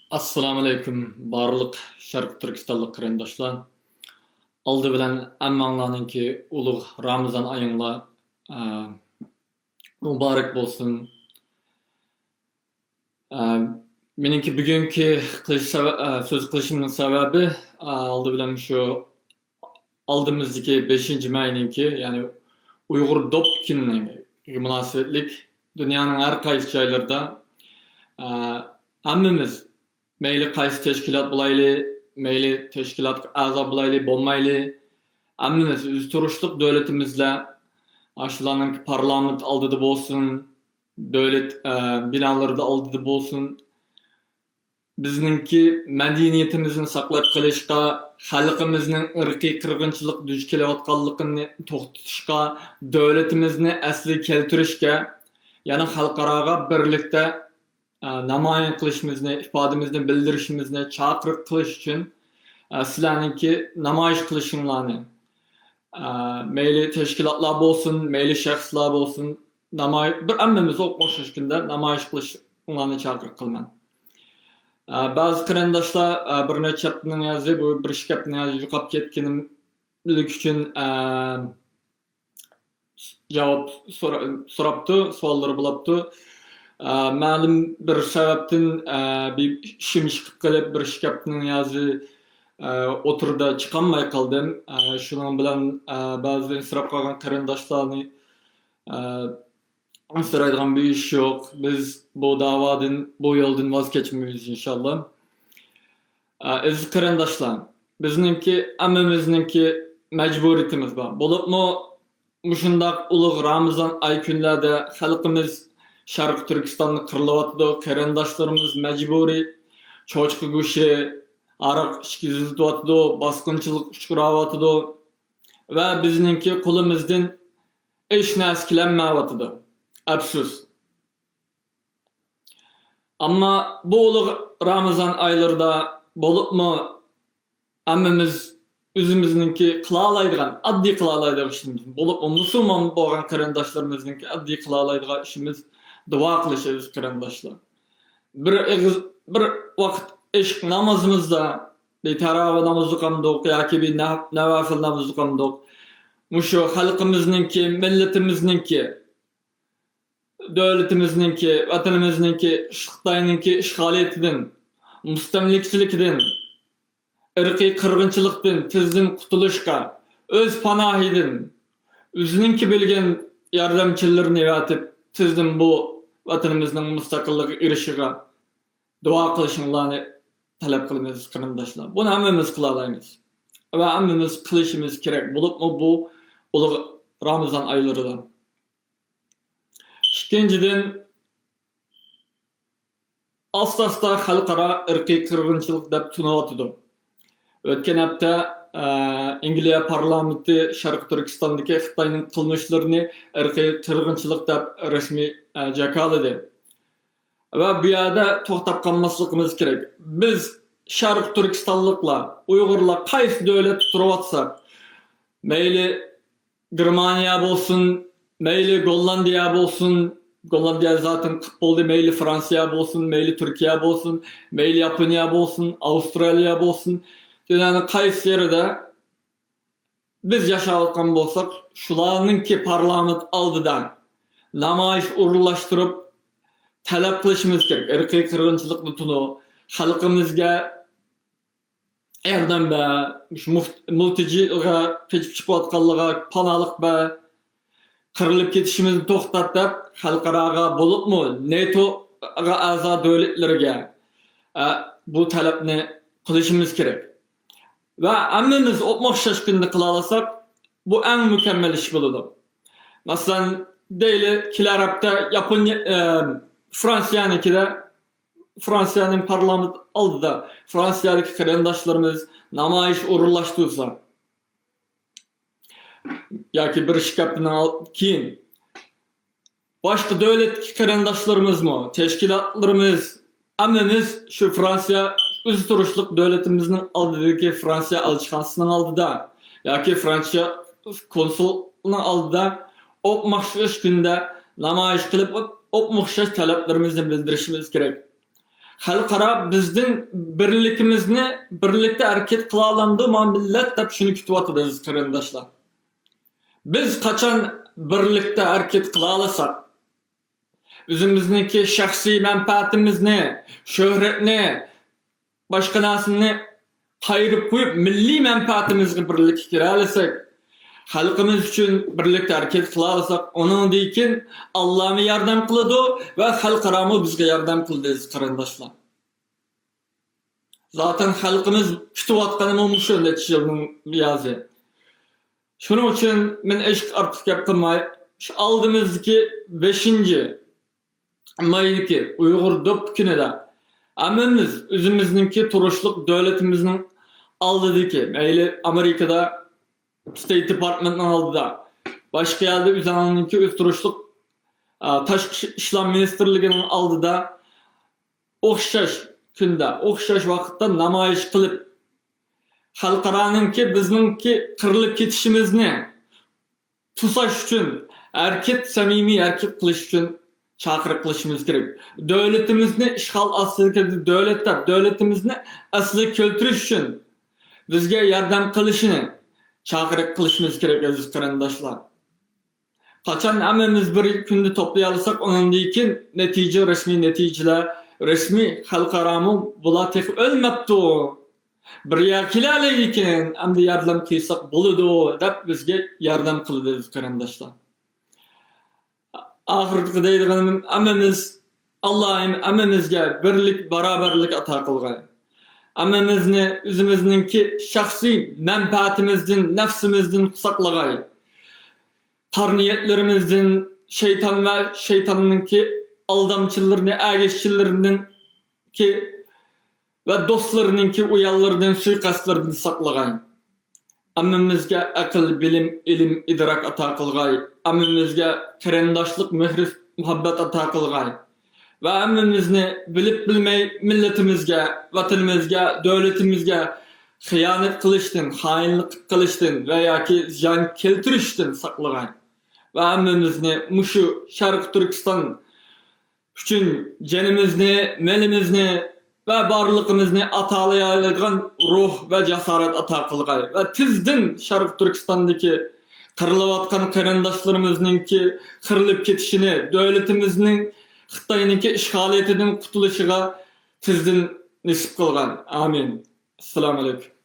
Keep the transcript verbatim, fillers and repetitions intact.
ئەسسالامۇئەلەيكۇم، بارلىق شەرقىي تۈركىستانلىق قېرىنداشلار. ئالدى بىلەن ھەممەڭلارنىڭكى ئۇلۇغ رامىزان ئايىڭلار، ئە، مۇبارەك بولسۇن. ئە، مېنىڭكى بۈگۈنكى قىلىش سەۋە-، ئە، سۆز قىلىشىمنىڭ سەۋەبى، ئە، ئالدى بىلەن شۇ ئالدىمىزدىكى بەشىنچى مەينىڭكى، يەنى ئۇيغۇر دوپ كۈنىگە مۇناسىۋەتلىك دۇنيانىڭ ھەر قايسى جايلىرىدا، ئە، ھەممىمىز، مەيلى قايسى تەشكىلات بولايلى، مەيلى تەشكىلاتقا ئەزا بولايلى، بولمايلى، ھەممىمىز ئۆزى تۇرۇشلۇق دۆلىتىمىزدە، ئاشۇلارنىڭ پارلامېنت ئالدىدا بولسۇن، دۆلەت، ئە، بىنالىرىدا ئالدىدا بولسۇن، بىزنىڭكى مەدەنىيىتىمىزنى ساقلاپ قېلىشقا، خەلقىمىزنىڭ ئىرقىي قىرغىنچىلىققا دۇچ كېلىۋاتقانلىقىنى توختىتىشقا، دۆلىتىمىزنى ئەسلىگە كەلتۈرۈشكە، يەنە خەلقئاراغا بىرلىكتە، ئە، نامايان قىلىشىمىزنى، ئىپادىمىزنى بىلدۈرۈشىمىزنى چاقىرىق قىلىش ئۈچۈن، ئە، سىلەرنىڭكى نامايىش قىلىشىڭلارنى، ئە، مەيلى تەشكىلاتلار بولسۇن، مەيلى شەخسلەر بولسۇن، ناماي-، بىر ھەممىمىز ئوخشاش كۈندە نامايىش قىلىشىڭلارنى چاقىرىق قىلىمەن. ئە، بەزى قېرىنداشلار، ئە، بىر نەچچە ھەپتىنىڭ يازى، بۇ بىر ئىككى ھەپتىنىڭ يازى يوقاپ كەتكىنىملىك ئۈچۈن، ئە، جاۋاب سورا-، سوراپتۇ، سوئاللىرى بولاپتۇ. ئە، مەلۇم بىر سەۋەبتىن، ئە، بىر ئىشىم چىقىپ قېلىپ، بىر ئىككى ھەپتىنىڭ يازى، ئە، ئوتتۇرىدا چىقالماي قالدىم. ئە، شۇنىڭ بىلەن، ئە، بەزى ئەنسىرەپ قالغان قېرىنداشلارنى، ئە، ئەنسىرەيدىغان بىر ئىش يوق. بىز بۇ داۋادىن، بۇ يولدىن ۋاز كەچمەيمىز، ئىنشاللا. ئە، ئەزىز قېرىنداشلار، بىزنىڭكى، ھەممىمىزنىڭكى مەجبۇرىيىتىمىز بار. بولۇپمۇ مۇشۇنداق ئۇلۇغ رامىزان ئاي كۈنلەردە خەلقىمىز شەرقىي تۈركىستاندا قىرىلىۋاتىدۇ، قېرىنداشلىرىمىز مەجبۇرىي چوچقا گۆشى، ھاراق ئىچكۈزۈلۈۋاتىدۇ، باسقۇنچىلىققا ئۇچراۋاتىدۇ ۋە بىزنىڭكى قولىمىزدىن ھېچ نەرسە كېلەلمەيۋاتىدۇ. ئەپسۇس. ئەمما بۇ ئۇلۇغ رامىزان ئايلىرىدا بولۇپمۇ ھەممىمىز ئۆزىمىزنىڭكى قىلالايدىغان، ئاددىي قىلالايدىغان ئىشىمىز، بولۇپمۇ مۇسۇلمان بولغان قېرىنداشلىرىمىزنىڭكى ئاددىي قىلالايدىغان ئىشىمىز دۇئا قىلىش، ئەزىز قېرىنداشلار. بىر ئېغىز، بىر ۋاقىت ئېشىق نامىزىمىزدا، بىر تاراۋىھ نامىزى قىلامدۇق ياكى بىر نە-، نەۋافىل نامىزى قىلامدۇق. مۇشۇ خەلقىمىزنىڭكى، مىللىتىمىزنىڭكى، دۆلىتىمىزنىڭكى، ۋەتىنىمىزنىڭكى خىتاينىڭكى ئىشغالىيىتىدىن، مۇستەملىكىچىلىكىدىن، ئىرقىي قىرغىنچىلىقتىن تېزدىن قۇتۇلۇشقا، ئۆز پاناھىدىن، ئۆزىنىڭكى بىلگەن ياردەمچىلىرىنى ئەۋەتىپ، تېزدىن بۇ ۋەتىنىمىزنىڭ مۇستەقىللىقىغا ئېرىشىشىغا دۇئا قىلىشىڭلارنى تەلەپ قىلىمىز، قېرىنداشلار. بۇنى ھەممىمىز قىلالايمىز ۋە ھەممىمىز قىلىشىمىز كېرەك، بولۇپمۇ بۇ ئۇلۇغ رامىزان ئايلىرىدا. ئىككىنچىدىن، ئاستا-ئاستا خەلقئارا ئىرقىي قىرغىنچىلىق دەپ تونۇلۇۋاتىدۇ. ئۆتكەن ھەپتە، ئە، ئەنگلىيە پارلامېنتى شەرقىي تۈركىستاندىكى خىتاينىڭ قىلمىشلىرىنى ئىرقىي قىرغىنچىلىق دەپ رەسمىي، ئە، جاكارلىدى. ۋە بۇ يەردە توختاپ قالماسلىقىمىز كېرەك. بىز شەرقىي تۈركىستانلىقلار، ئۇيغۇرلار قايسى دۆلەتتە تۇرۇۋاتساق، مەيلى گېرمانىيە بولسۇن، مەيلى گوللاندىيە بولسۇن، گوللاندىيە زاتەن قىپ بولدى، مەيلى فرانسىيە بولسۇن، مەيلى تۈركىيە بولسۇن، مەيلى ياپونىيە بولسۇن، ئاۋسترالىيە بولسۇن، دۇنيانىڭ قايسى يېرىدە بىز ياشاۋاتقان بولساق، شۇلارنىڭكى پارلامېنت ئالدىدا نامايىش ئورۇنلاشتۇرۇپ تەلەپ قىلىشىمىز كېرەك. ئىرقىي قىرغىنچىلىقنى تونۇ، خەلقىمىزگە ياردەم بەر، مۇشۇ مۇفت-، مۇلتىجىغا قېچىپ چىقىۋاتقانلارغا پاناھلىق بەر، قىرىلىپ كېتىشىمىزنى توختات دەپ خەلقئاراغا بولۇپمۇ نېتوغا ئەزا دۆلەتلەرگە، ئە، بۇ تەلەپنى قىلىشىمىز كېرەك. ۋە ھەممىمىز ئوپمۇ ئوخشاش كۈندە قىلالىساق، بۇ ئەڭ مۇكەممەل ئىش بولىدۇ. مەسىلەن، دەيلى، كېلەر ھەپتە ياپونىيە، ئە، فرانسىيەنىڭكىدە، فرانسىيەنىڭ پارلامېنت ئالدىدا فرانسىيەدىكى قېرىنداشلىرىمىز نامايىش ئورۇنلاشتۇرسا، ياكى بىر ئىككى ھەپتىدىن ئال-، كېيىن باشقا دۆلەتتىكى قېرىنداشلىرىمىزمۇ، تەشكىلاتلىرىمىز، ھەممىمىز شۇ فرانسىيە ئۆزى تۇرۇشلۇق دۆلىتىمىزنىڭ ئالدىدىكى فرانسىيە ئەلچىخانىسىنىڭ ئالدىدا ياكى فرانسىيە كونسۇلىنىڭ ئالدىدا ئوپمۇ ئوخشاش كۈندە نامايىش قىلىپ، ئوپمۇ ئوخشاش تەلەپلىرىمىزنى بىلدۈرۈشىمىز كېرەك. خەلقئارا بىزدىن بىرلىكىمىزنى، بىرلىكتە ھەرىكەت قىلالامدۇ ما مىللەت دەپ شۇنى كۈتۈۋاتىدۇ ئەزىز قېرىنداشلار. بىز قاچان بىرلىكتە ھەرىكەت قىلالىساق، ئۆزىمىزنىڭكى شەخسىي مەنپەئەتىمىزنى، شۆھرەتنى، باشقا نەرسىنى قايرىپ قويۇپ، مىللىي مەنپەئەتىمىزگە بىرلىككە كېلەلىسەك، خەلقىمىز ئۈچۈن بىرلىكتە ھەرىكەت قىلالىساق، ئۇنىڭدىن كېيىن ئاللامۇ ياردەم قىلىدۇ ۋە خەلقئارامۇ بىزگە ياردەم قىلىدۇ، ئەزىز قېرىنداشلار. زاتەن خەلقىمىز كۈتۈۋاتقىنىمۇ مۇشۇ نەچچە يىلنىڭ بىيازى. شۇنىڭ ئۈچۈن مەن ھېچ ئارتۇق گەپ قىلماي، شۇ ئالدىمىزدىكى بەشىنچى مايدىكى ئۇيغۇر دوپپا كۈنىدە ھەممىمىز ئۆزىمىزنىڭكى تۇرۇشلۇق دۆلىتىمىزنىڭ ئالدىدىكى، مەيلى ئامېرىكىدا ستېيت دېپارتمېنتنىڭ ئالدىدا، باشقا يەردە ئۆزىنىڭكى ئۆز تۇرۇشلۇق، ئا، تاشقى ئىشلار مىنىستىرلىكىنىڭ ئالدىدا ئوخشاش كۈندە، ئوخشاش ۋاقىتتا نامايىش قىلىپ، خەلقئارانىڭكى بىزنىڭكى قىرىلىپ كېتىشىمىزنى توساش ئۈچۈن ھەرىكەت، سەمىمىي ھەرىكەت قىلىش ئۈچۈن چاقىرىق قىلىشىمىز كېرەك. دۆلىتىمىزنى ئىشغال ئاستىدىكى دۆلەت دەپ، دۆلىتىمىزنى ئەسلىگە كەلتۈرۈش ئۈچۈن بىزگە ياردەم قىلىشىنى چاقىرىق قىلىشىمىز كېرەك، ئەزىز قېرىنداشلار. قاچان ھەممىمىز بىر كۈندە توپلىيالىساق، ئۇنىڭدىن كېيىن نەتىجە، رەسمىي نەتىجىلەر، رەسمىي خەلقئارامۇ بۇلار تېخى ئۆلمەپتۇ. بىر يەرگە كېلەلەيدىكەن، ئەمدى ياردەم قىلساق بولىدۇ، دەپ بىزگە ياردەم قىلىدۇ، ئەزىز قېرىنداشلار. ئاخىرقى دەيدىغىنىم، ھەممىمىز، ئاللاھىم ھەممىمىزگە بىرلىك، باراۋەرلىك ئاتا قىلغاي. ھەممىمىزنى ئۆزىمىزنىڭكى شەخسىي مەنپەئەتىمىزدىن، نەپسىمىزدىن ساقلىغاي. قارا نىيەتلىرىمىزدىن، شەيتان ۋە شەيتاننىڭكى ئالدامچىلىرىنى، ئەگەشچىلىرىنىڭكى ۋە دوستلىرىنىڭكى ئۇيانلىرىدىن، سۇيىقەستلىرىدىن ساقلىغاي. ھەممىمىزگە ئەقىل، بىلىم، ئىلىم، ئىدراك ئاتا قىلغاي. ھەممىمىزگە قېرىنداشلىق مېھرى، مۇھەببەت ئاتا قىلغاي. ۋە ھەممىمىزنى بىلىپ بىلمەي مىللىتىمىزگە، ۋەتىنىمىزگە، دۆلىتىمىزگە خىيانەت قىلىشتىن، خائىنلىق قىلىشتىن ۋە ياكى زىيان كەلتۈرۈشتىن ساقلىغاي. ۋە ھەممىمىزنى مۇشۇ شەرقىي تۈركىستان ئۈچۈن جېنىمىزنى، مېلىمىزنى ۋە بارلىقىمىزنى ئاتالايدىغان روھ ۋە جاسارەت ئاتا قىلغاي ۋە تېزدىن شەرقىي تۈركىستاندىكى قىرىلىۋاتقان قېرىنداشلىرىمىزنىڭكى قىرىلىپ كېتىشىنى، دۆلىتىمىزنىڭ خىتاينىڭكى ئىشغالىيىتىدىن قۇتۇلۇشىغا تېزدىن نېسىپ قىلغاي. ئامىن. ئەسسالامۇ ئەلەيكۇم.